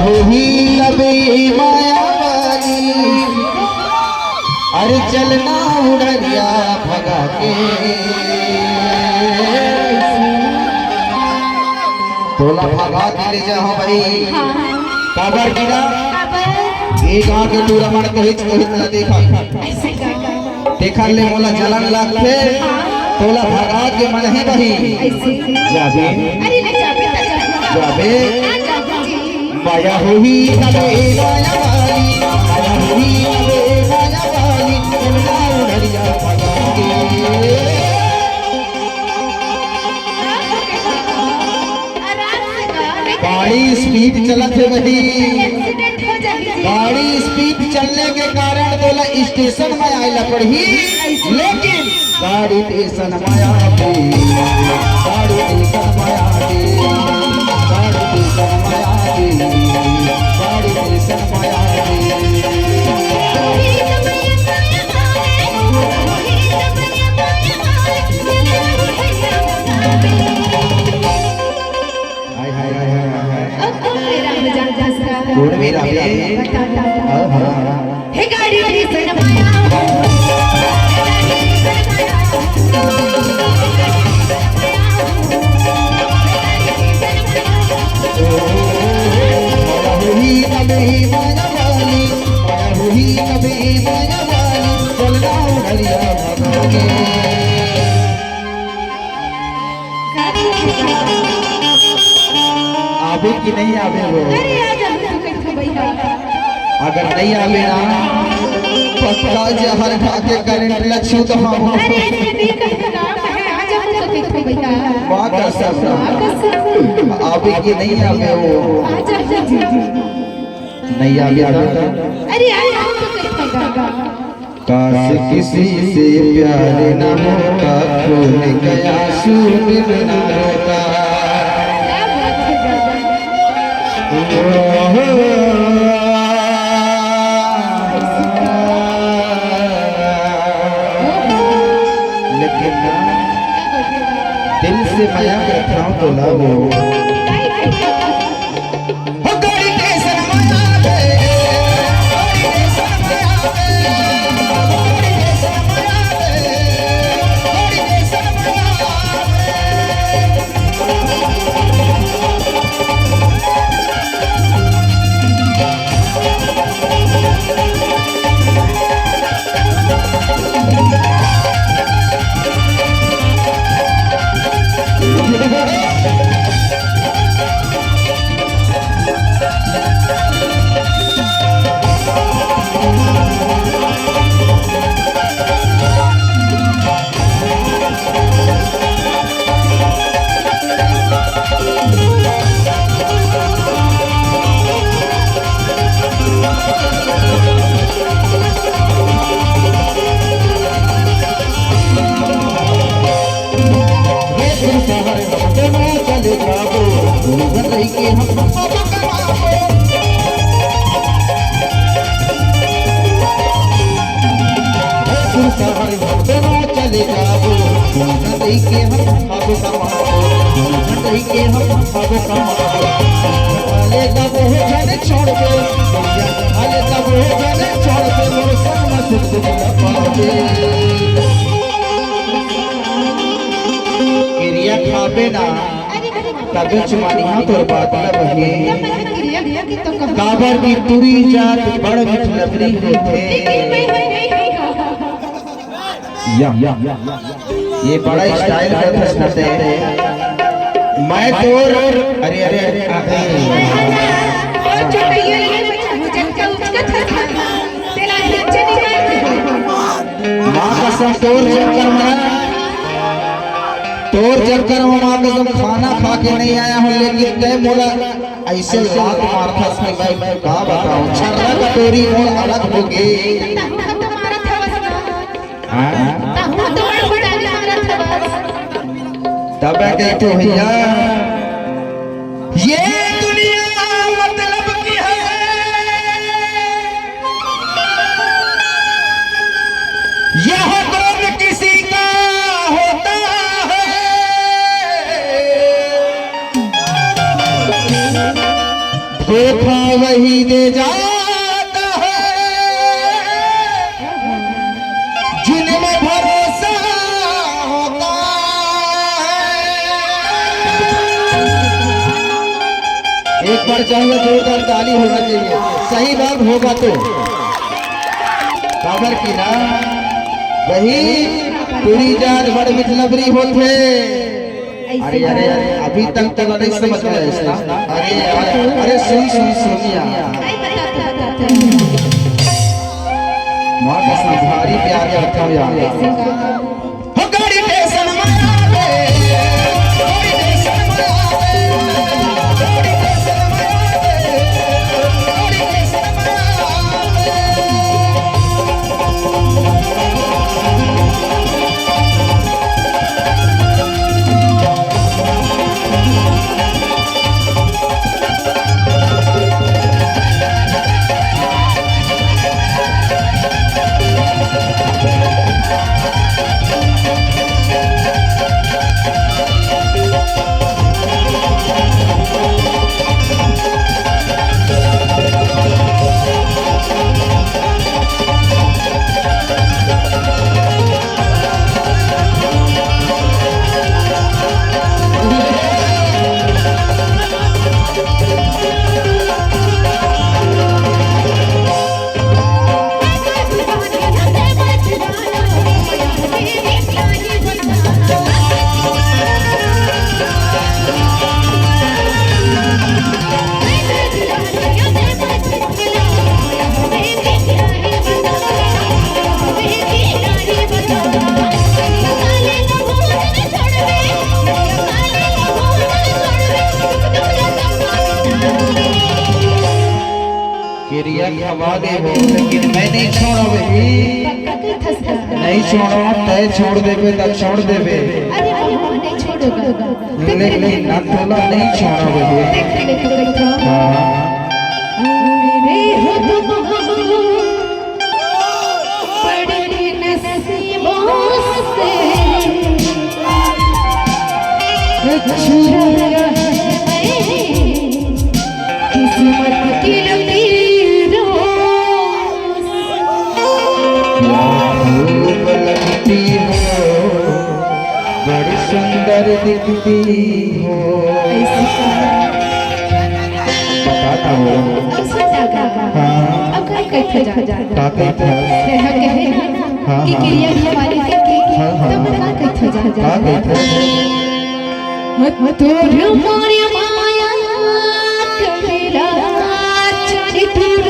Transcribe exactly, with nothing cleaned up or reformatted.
ही तबे माया वाली, अरे चलना उड़रिया भगा के। तोला भगा के ले जाहूं भाई। हाँ। काबर गिरा? काबर? ये गांव के टूरा मन कहिच कहिच न देखा। ऐसे का? तेखर ले मोला जलन लागथे, तोला भगा के मन हे बही। ऐसे। जाबे। अरे ले जाबे त जाबे। जाबे। ना जाबे जी। माया होही तबे माया वाली, माया होही तबे माया वाली, चलना उड़रिया भगा के। आराम से गा, गाड़ी स्पीड चलत हे बही। एक्सीडेंट हो जाही जी। गाड़ी स्पीड चलने के कारण तोला स्टेशन में आए ला पड़ही, लेकिन गाड़ी स्टेशन में आके, गाड़ी स्टेशन में आके, गाड़ी स्टेशन में आके, गाड़ी स्टेशन में आके। हाय, हाय, हाय, हाय, हाय। अब कौन मेरा मजाक हंस रहा है? कौन मेरा बे? बता, बता, बता। हाँ, हाँ, हाँ। हे गाड़ी स्टेशन में आया हूँ। आबे कि नहीं आबे वो? अरे, आ जा, तू कैसे भैया? अगर नहीं आबे ना, पक्का जहर खा के करंट ला छू तो हम। अरे, ऐसे नहीं कहते ना, मैं आ जा, तू कैसे भैया? वाह, कसम। वाह, कसम। आबे कि नहीं आबे वो? आ जा, आ जा, आ जा। नहीं आबे तो? अरे, आ जा, तू कैसे भैया? काश किसी से प्यार न होता, खून का आंसू दिल न रोता। लेकिन ना, दिल से मया करता हूँ तो लाओ। किरिया खाबे ना, तबे चुमानी हा तोर बात ला बहिन। काबर की टूरी जात बड़ मिठ लबरी होथे। या, या, या, या। ये बड़ा स्टाइल करथस न ते। मैं तोर, अरे, अरे, अरे, अरे। माँ कसम तोर चक्कर में, तोर चक्कर में माँ कसम खाना खा के नहीं आया हूँ, लेकिन तय मोला ऐसे लात मारथस कि मैं का बताऊं, छर्रा कटोरी मोर अलग हो गई। हाँ? तहु तो बड़ उड़ानी मारत हवस। तब कहते भैया, ये दुनिया मतलब की है, यह कौन किसी का होता है। धोखा वही दे जाता है जिनमें भरोसा होता है। एक बार चाहूंगा, जोरदार ताली होना चाहिए। सही बात होगा तो। काबर की ना, वही टूरी जात बड़ मिठलबरी होथे। अरे, अरे, अरे, अभी तक तो नहीं समझ में आइस ना। अरे यार, अरे सुन, सुन, सुन यार। माँ कसम, भारी प्यार करता हूँ यार। हो गाड़ी स्टेशन में आवे, गाड़ी स्टेशन में आवे, गाड़ी स्टेशन में आवे, गाड़ी स्टेशन में आवे। किरिया खवा देबो, लेकिन मैं नहीं छोड़ो बेटी। पक्का कहिथस का? नहीं छोड़ो, तय छोड़ देबे त छोड़ देबे। अरे, अरे, वो नहीं छोड़ोगा। लेकिन ना तोला नहीं छोड़ो बेटी। देख ले तो कहिथस। हाँ। मेरे हो तुम बड़े नसीबों से छुरा है किस्मत की लकीरों। क्या खूब लगती हो, बड़ी सुंदर दिखती हो। ऐसी बता ना वो। ऐसा जागा। हाँ। अब का कहिथे जा, जा। का कहिथे? ते ह कहे ना हाँ, कि हाँ। किरिया खवा ले के, हाँ, हाँ, तब हाँ। का कहिथे जा, जा। का कहिथे? तोर मोर माया करेला चरितुरारी।